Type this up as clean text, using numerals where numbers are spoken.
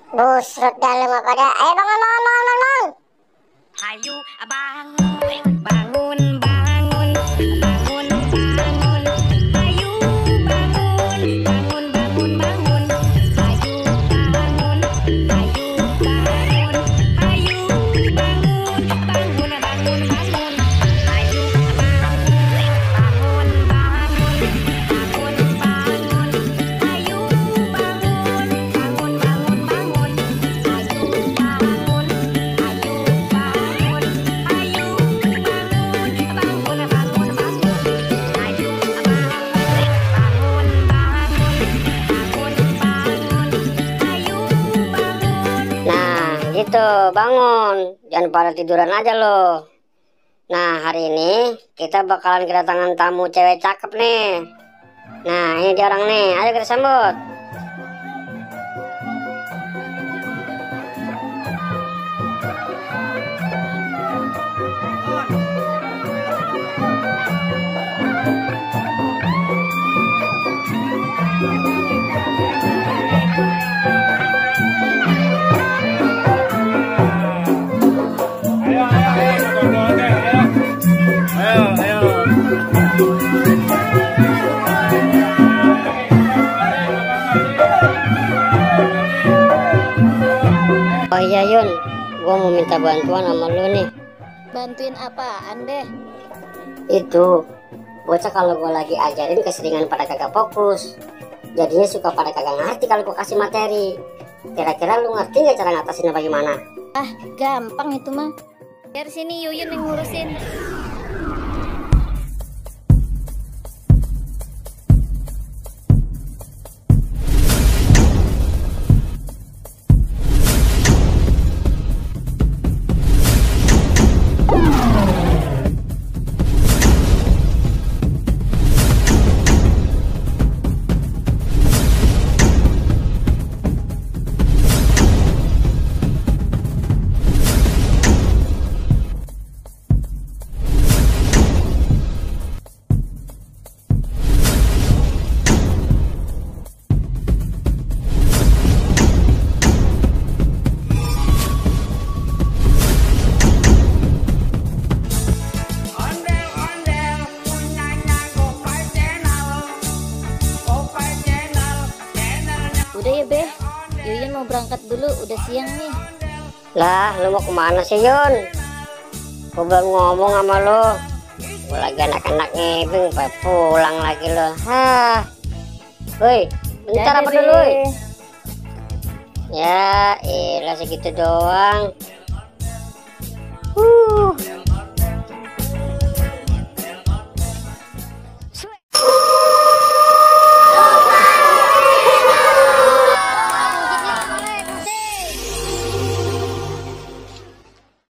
Busrut dalam apa dah? Ayo bangun, bangun, bangun, bangun. Ayo bangun, bangun, bangun, bangun, bangun. Ayo bangun, bangun, bangun, bangun. Ayo bangun, ayo bangun, ayo bangun, bangun, bangun, bangun. Ayo bangun, bangun, bangun, bangun, bangun. Ayo bangun, bangun, bangun, bangun. Ayo bangun, ayo bangun, ayo bangun, bangun, bangun, bangun. Ayo bangun, bangun, bangun, bangun. Ayo bangun. Nah, gitu, bangun. Jangan pada tiduran aja loh. Nah, hari ini kita bakalan kedatangan tamu cewek cakep nih. Nah, ini dia orang nih. Ayo kita sambut. Oh iya Yun, gua mau minta bantuan sama lu nih. Bantuin apaan deh? Itu bocah kalau gua lagi ajarin keseringan pada kagak fokus. Jadinya suka pada kagak ngerti kalau gua kasih materi. Kira-kira lu ngerti nggak cara ngatasinnya bagaimana? Ah, gampang itu mah. Biar sini Yuyun yang ngurusin. Udah ya Beh, Yuyun mau berangkat dulu, udah siang nih. Lah, lu mau kemana sih Yun? Gua belum ngomong sama lu. Gua lagi anak-anak ngebing, pengen pulang lagi lo. Hah. Woi, bentar apa dulu? Ya, elah segitu doang.